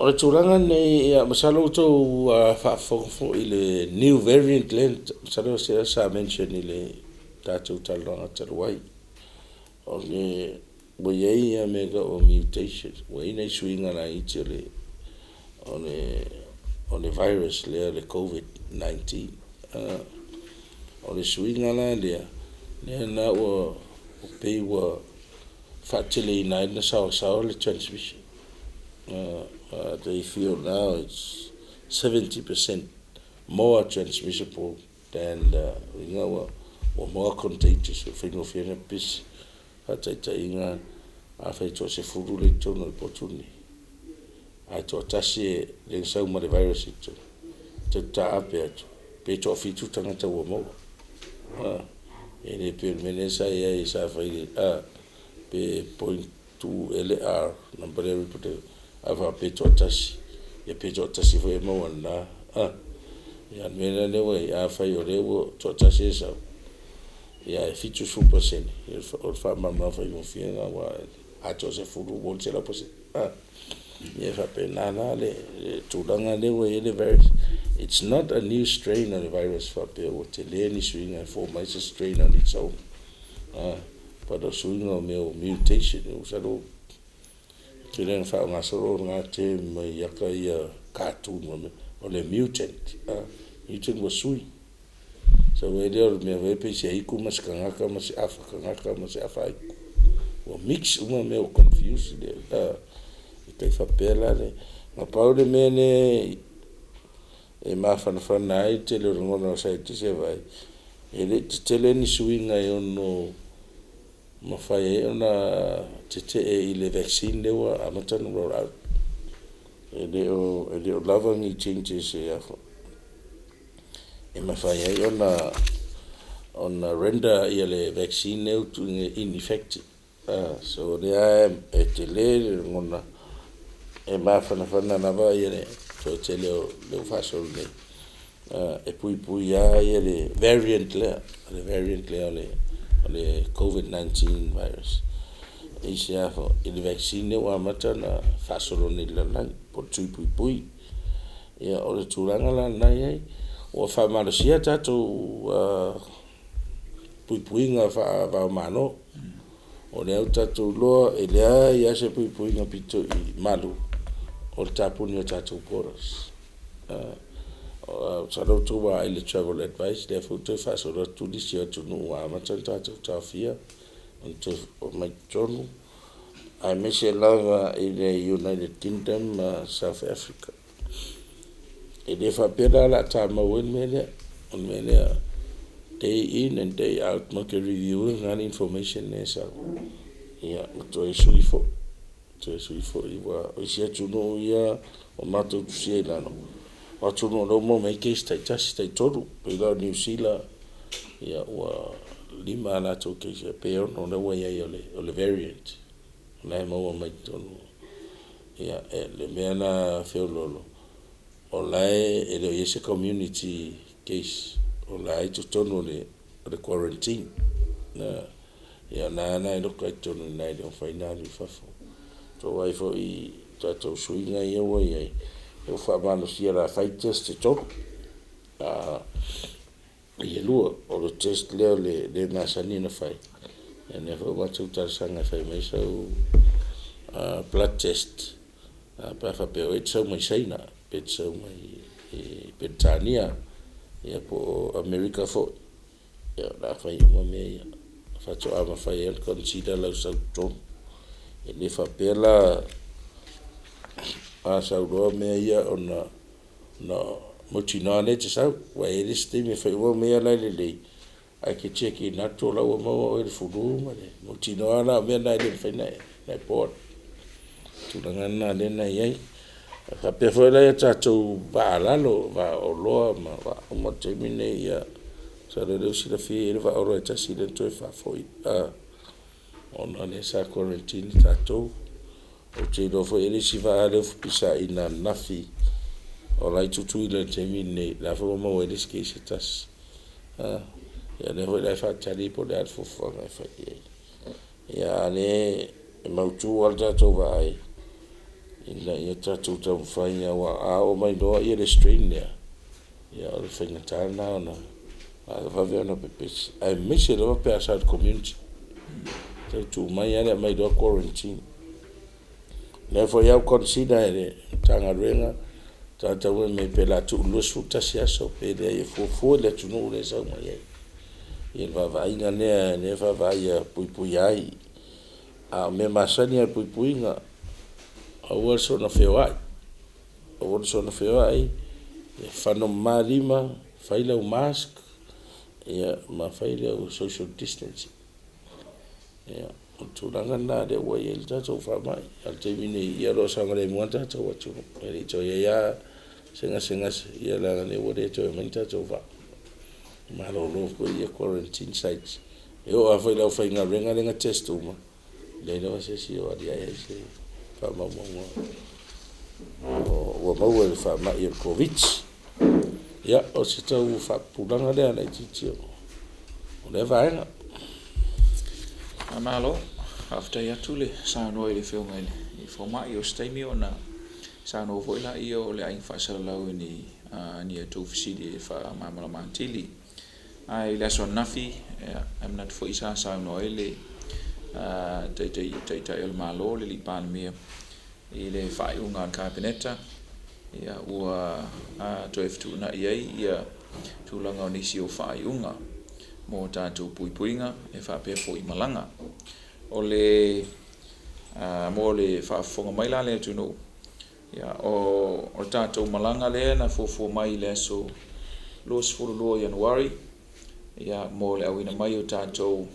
O le tulaga lenei, ia, masalo ua outou faafofoga foi i le new variant lea, masalo sa mention i le tatou talanoaga talu ai. O le ua i ai mea e tau o mutation, ua i ai nai suiga laiti o le virus lea, le COVID-19. O le suiga la lea, lea la ua pei ua faateleina ai ona saoasaoa le transmission. They feel now it's 70% more transmissible than the ua more contagious, ua faigofie ona pipisi. Faataitaiga, afai e toa-10 lea e i totonu o le potu lenei, ae toatasi lea na sau ma le virus i totonu, e taape atu pe toafitu tagata ua maua. E le pei o le mea lea sa i ai sa fai pe 0.2 ea le R number lea, a faapea e toatasi, ia pe toatasi foi e maua i lena. Ia, a o le mea la lea ua i ai, afai o lea ua toatasi e sau, ae 70%, o le faamalamalamaga faigofie lena, aua a toa-10 ua maua le 100%. Ia, e faapena la le tulaga lea ua i ai le virus. It's not a new strain of the virus faapea ua tele ni suiga e form ai se strain on its own. But o suiga o mea o mutation, masalo tele na faaaogasolo lena term mai ata ia cartoon, o le mutant. Mutant ua sui. So ai lea o le mea e pei se aitu ma se tagata ma se afa tagata ma se afa aitu. Ua mix uma mea ua confuse le e tai faapea la le. Na pau le mea lea e mafanafana ai le tele o lagona o saienitisi e vaai, e le i tetele ni suiga e ono mafai ai ona tetee i le vaccine lea ua amata ona roll out. E le o lava ni changes e mafai ai ona render ia le vaccine lea ua tuuina ineffective. So o lea e tele le lagona e mafanafana lava le toatele o lea ua faasolo nei, e puipui lava le variant lea, le variant lea o le COVID-19 virus i le vaccine lea ua amata ona faasolo nei i le lalolagi po o le tui puipui. Ia, o le tulaga la lena e i ai, ua faamalosia tatou puipuiga faava-o-Malo. O lea ua tatou iloa e leai lava se puipuiga pito i malu o le tapuni o tatou borders. Masalo ua outou vaai i le travel advice lea foi ua toe faasolo atu nisi o atunuu ua amata ona tatou taofia ona toe omai i totonu, aemaise lava i le United Kingdom ma South Africa. E le faapea la o le a tamau ai le mea lea. O le mea lea, day in and day out matou te review ina le information lea e sau, ia ma toe sui foi, toe sui foi. Aua o isi atunuu ia ua matou tusia i lalo, o atunuu o lea ua maua mai ai case taitasi, taitolu, pei la o Niu Sila, ia ua lima a latou case pe 6 lea ua i ai o le variant la e maua mai totonu. Ia, le mea la feoloolo, o la e le o i ai se community case, o la e i totonu o le quarantine. Ia o la e loka i totonu i ina, e le o mafai ona alu i fafo. Ua vaai foi i tatou suiga ia ua i ai, ua faamalosia o le a fai test e tolu i le lua. O le test lea e masani ona fai, ia lea foi ua matou talosaga e fai mai sau blood test pe a faapea o oe e te sau mai Saina pe te sau mai Peretania, ia po o Amerika foi. Ia o le a fai uma mea ia faatoa mafai ai ona consider lau sau i totonu. E le faapea la a sau loa mea ia ona mautinoa lea e te sau, aua e i ai le isi taimi e fai uma mea la e lelei, ae te check in atu o la e ua maua oe i le flu ma le mautinoa la o mea na e le mafai ona e board. O tulaga na lea na i ai. E faapea foi la i a tatou vaa lalo, vaa oloa ma vaa uma i le taimi lenei, ia, masalo o lea ua silafia e i ai le vaa oloa e tasi lea na toe faafoi ona o lea sa quarantine tatou. Ou te iloa foi e i ai le isi vaa lea ua fepisaina ananafi o la e i Tutuila i le taimi lenei, o la e foi ua maua ai le isi case e tasi. Ia o lea foi la e faatali po o le a le fuafuaga e fai i ai. A o lea e mautu lava le tatou vaai. ina ia tatou taumafai aua a oo mai loa le strain lea, ia o le faigata lena ona vave ona pepesi, aemaise lava pe a sau i le community. E tau tuu mai lava le aumai loa quarantine. O lea foi lava ua consider e le Matagaluega tagata foi nei pe o le a tuu i le 21 aso pe leai e fuafua i le atunuu lea e sau mai ai. Ia le vaavaaiga lea, lea e vaavaai ia puipuia ai. A o mea masani lava o le puipuiga, aua le soona feoai, aua le soona feoai, ia fano mama lima, fai lau mask, ia ma fai lau social distancing. Ia, o le tulaga lena o lea ua i ai le tatou faamai. A o le taimi nei, ia o lo o saogalemu lava le tatou atunuu, e le i toe i ai lava se gasegase, ia leaga o lea ua le toe omai ni tatou vaa. Malolo foi ia quarantine sites. E oo lava foi i le aufaigaluega lea na test uma, e leai lava se isi o aliae ai se faamaumauga ua maua i le faamai o le Koviti. Ia, o se tau faapupulaga lea laitiiti o lea vaega. Faamalo, faafetai atu le saunoa i le Afioga i le Fomai. O se taimi ona saunoa foi lea o le Aiga Faasalalau i ni a outou fesili e faamalamalama atili. Ae i le aso ananafi, e manatu foi sa saunoa ai le Taitai o le Malo, le Palemia, i le faaiuga a le Kapeneta, ua toe fetuunai ai tulaga o nisi o faaiuga mo tatou puipuiga e faapea foi i malaga. O le mo le faafofoga mai la a le atunuu, o le tatou malaga lea na fuafua mai i le aso 22 o Ianuari mo le auina mai o tatou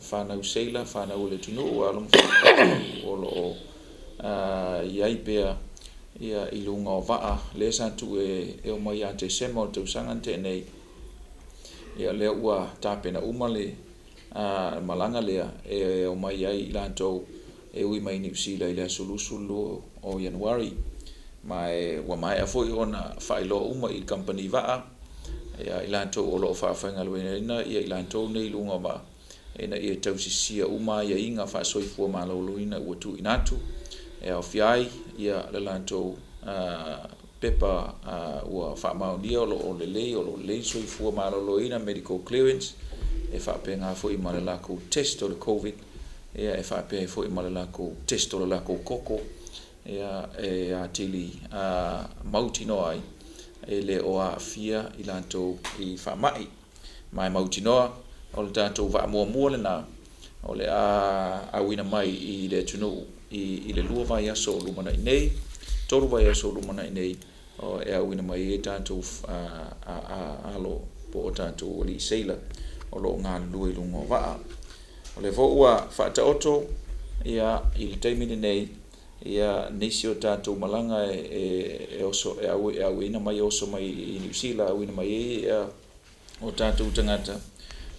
fanau seila, fanau a le atunuu, alo ma fanau o lo o i ai pea i luga o vaa lea sa tuu e omai ia Tesema o le tausaga na tea nei. Ia lea ua tapena uma le malaga lea e omai ai i latou e ui mai Niu Sila i le aso 22 o Ianuari. Ma ua maea foi ona faailoa uma i kamupani vaa, i latou o lo o faafaigaluegaina i latou nei i luga o vaa, ina ia tausisia uma aiaiga faa-soifua maloloina ua tuuina atu, e aofia ai le latou pepa ua faamaonia o lo o lelei le soifua maloloina, medical clearance, e faapena foi ma le latou test o le Covid, e faapea ai foi ma le latou test o le latou toto, e atili mautinoa ai e le o aafia i latou i faamai. Ma e mautinoa o le tatou vaa muamua lena o le a auina mai i le atunuu i le 2 vaiaso o lumanai nei, 3 vaiaso o lumanai nei, e auina mai ai tatou alo po o tatou alii seila o lo o galulue i luga o vaa. O lea foi ua faataoto i le taimi lenei nisi o tatou malaga e auina mai e oso mai i Niu Sila, auina mai ai o tatou tagata.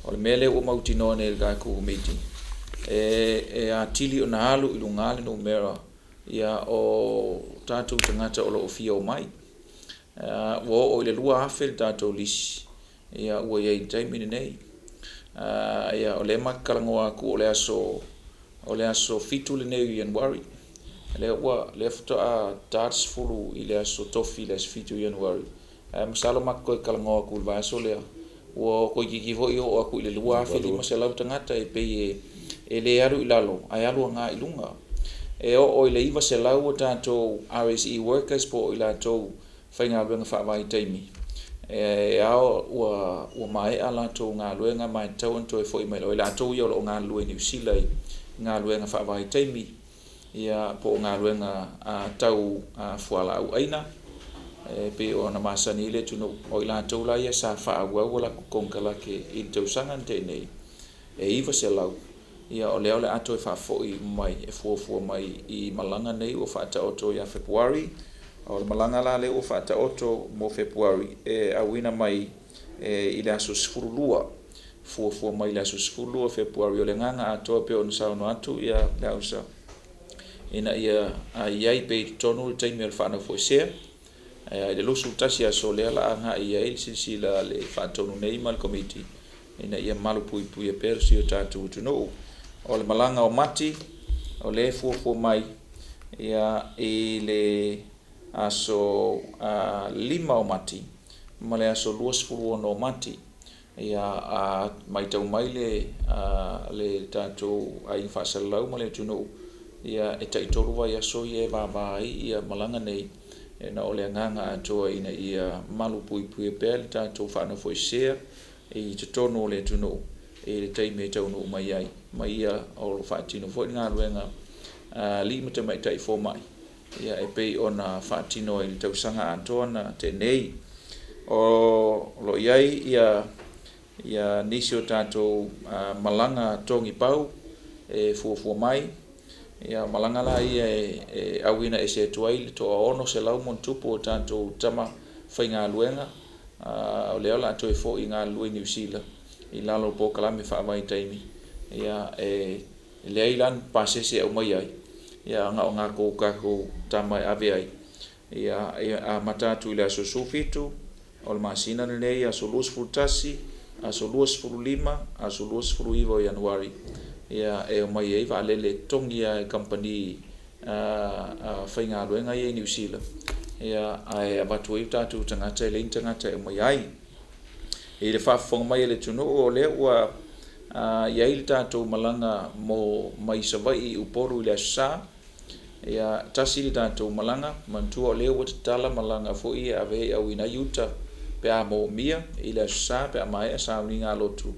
O le mea lea ua mautinoa nei e le tatou Komiti, e atili ona alu i luga le numera o tatou tagata o lo o fia omai. Ua oo i le 2,000 le tatou lisi ua i ai i le taimi lenei. O lea ma te talanoa atu o le aso 7 lenei o Ianuari, lea faatoa ta le 10 i le aso Tofi i le aso 7 o Ianuari, ae masalo ma te toe talanoa atu i le vaiaso lea, ua toeitiiti foi oo atu i le 2,500 tagata, e pei e le alu i lalo ae alu agai i luga. E oo i le 900 o tatou RSE workers po o i latou faigaluega faavaitaimi, e ao ua maea latou galuega ma e tatau ona toe foi mai. O i latou ia o lo o galulue i Niu Sila i galuega faavaitaimi, po o galuega tau fualaau aina, e pei ona masani ai le atunuu. O i latou la ia sa faaauau a latou konekarate i le tausaga na tea nei, e 900, o lea o le a toe faafoi mai e fuafua mai i malaga nei ua faataoto ia Fepuari. O le malaga la lea ua faataoto mo Fepuari e auina mai i le aso 12, fuafua mai i le aso 12 o Fepuari. O le agaga atoa pei ona saunoa atu Leausa, ina ia i ai pea i totonu le taimi o le faanofoesea i le 21 aso lea o le a agai i ai le silasila a le Faatonu nei ma le Komiti ina ia malupuipuia pea si o tatou atunuu. O le malaga o Mati, o lea e fuafua mai ia, i le aso 5 o Mati ma le aso 26 o Mati. Ia, a matau mai le, le tatou aiga faasalalau ma le atunuu, ia, e taitolu vaiaso ia e vavā ai ia malaga nei, ona o le agaga atoa ina ia malupuipuia pea le tatou faanofoesea i totonu o le atunuu i le taimi e taunuu mai ai, ma ia o lo o faatino foi le galuega a alii ma tamaitai fomai, ia, e pei ona faatino ai i le tausaga atoa na tea nei. O lo o i ai ia, ia nisi o tatou malaga togipau e fuafua mai, ia malaga la ia e auina ese atu ai le toa 600 ma ono tupu o tatou tama faigaluega, o lea o le a toe foi e galulue i Niu Sila i lalo o polokalame faavaitaimi, ia, e leai la ni pasese e aumaia ai, ia na o tatou tama e ave ai, ia, e amata atu i le aso 17 o le masina lenei, aso 21, aso 25, aso 29 o Ianuari, ia, e omai ai vaalele e totogi lava e kamupani faigaluega ia i Niu Sila, ia, ae avatu ai o tatou tagata e leai ni tagata e aumaia ai. I le faafofoga mai a le atunuu o lea ua i ai le tatou malaga mo mai Savaii i Upolu i le Aso Sa, ia, tasi le tatou malaga, manatua o lea ua tatala malaga foi ia e ave ai e auina ai uta pe a moomia i le Aso Sa pe a maea sauniga a lotu,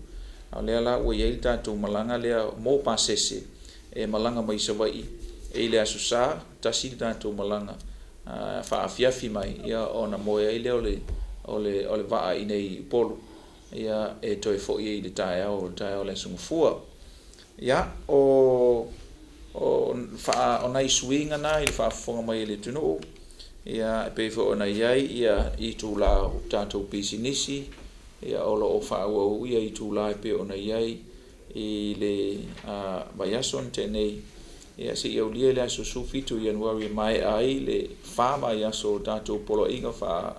a o lea la ua i ai le tatou malaga lea mo pasese e malaga mai Savaii i le Aso Sa, tasi le tatou malaga faafiafi mai, ia, ona moe ai lea o le vaa i inei i Upolu, ia, e toe foi ai i le taeao, le taeao o le Aso Gafua. Ia, o nai suiga na i le faafofoga mai a le atunuu, ia, e pei foi ona i ai ia itula o tatou pisinisi, ia, o lo o faaauau ia itula e pei ona i ai i le vaiaso na tea nei, ia, seia aulia le aso 17 o Ianuari e maea ai le 4 vaiaso o tatou poloaiga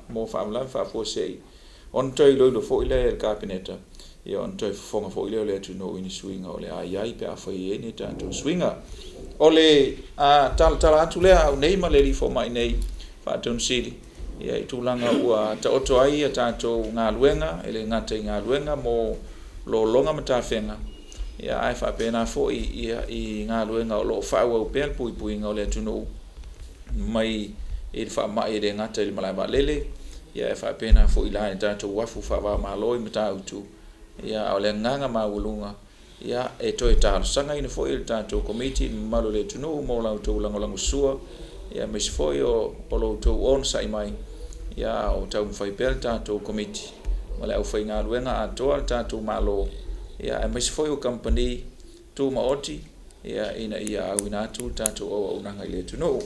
mo faalavelave faafuasei, ona toe iloilo foi lea e le Kapeneta, ia, ona toe fofoga foi lea o le atunuu i ni suiga o le a i ai pe afai e i ai ni tatou suiga. O le talatala atu lea a au nei ma le alii fomai nei, Faatonu Sili, ia, i tulaga ua taoto ai a tatou galuega, e le gata i galuega mo lologa ma tafega, ia, ae faapena foi ia i galuega o lo o faaauau pea le puipuiga o le atunuu mai i le faamai e le gata i le malae vaalele, ia, e faapena foi la i tatou uafu faava-o-Malo i Matautu. Ia, a o le agaga maualuga, ia, e toe talosagaina foi e le tatou Komiti le mamalu o le atunuu mo la outou lagolagosua, aemaise foi o lo outou onosai mai, ia, a o taumafai pea le tatou Komiti ma le aufaigaluega atoa a le tatou Malo, ia, aemaise foi o kamupani tumaoti, ia, ina ia auina atu le tatou auaunaga i le atunuu.